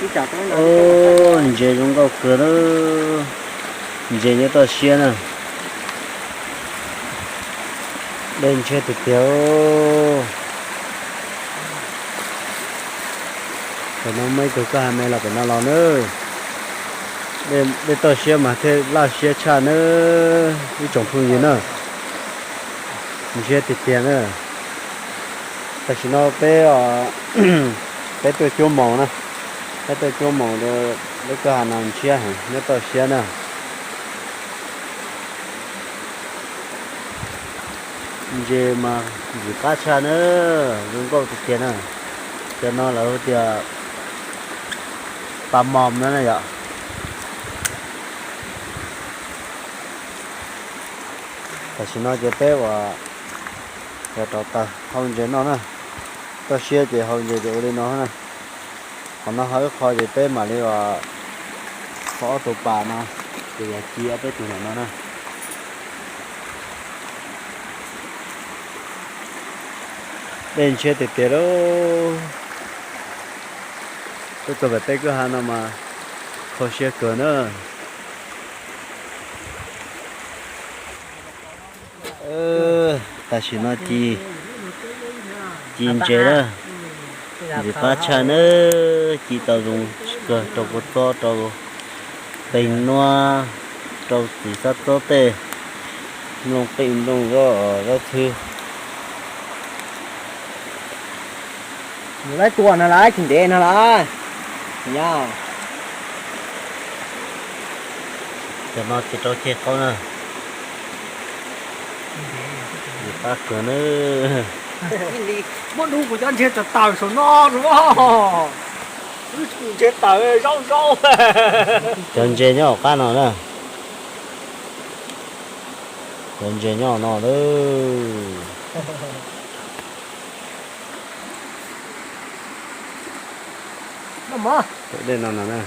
Ub, ntses zoo nkauj kawg lawm. Ntses nyob toj siab na. Dej ntshiab tiag tiag. Tam no muaj ib tug kwj ha me los pem no los na. Dej toj siab mas thiaj laj siab tshaj na, ib tsoom phooj ywg na. Ntshiab tiag tiag na. Tam sim no peb, peb tuaj cuab moos na, peb tuaj cuab moos rau lub kwj ha no ntshiab heev nyob toj siab na. Ntses mas ntxim qab tshaj na, zoo nkauj tiag tiag na. Cov no lawv hu tias pas mos no na yom. Tam sim no ces peb uas yog rau taws hau ntses noj na. Toj siab ces hau ntses ces ua li no na. Qhov no hau ib qho ces peb mam li uas kho ob tug pas no, ces yog ci ob peb tug ntawm no na. Dej ntshiab tiag tiag lauj. Tuaj txog pem peb kwj ha no mas kho siab kawg na. Tam sim no ci, ci ntses na, ntxim qab tshaj na, ci tau zoo kawg rau kua txob, rau peg nuab, rau txiv xab txob tej, nplooj qij nplooj zaub, zaub txhwb. Lawv tua no lawm, tsis ntev no lawm. Yog, cov no ces rau ceg qaub na. Ntxim qab kawg na. Muab dub kuv cov ntses tawm tawm saum no, wb tsis ntses tawm zaub zaub. Cov ntses nyob hauv qab no na. Cov ntses nyob hauv no lawm. Dej no no na.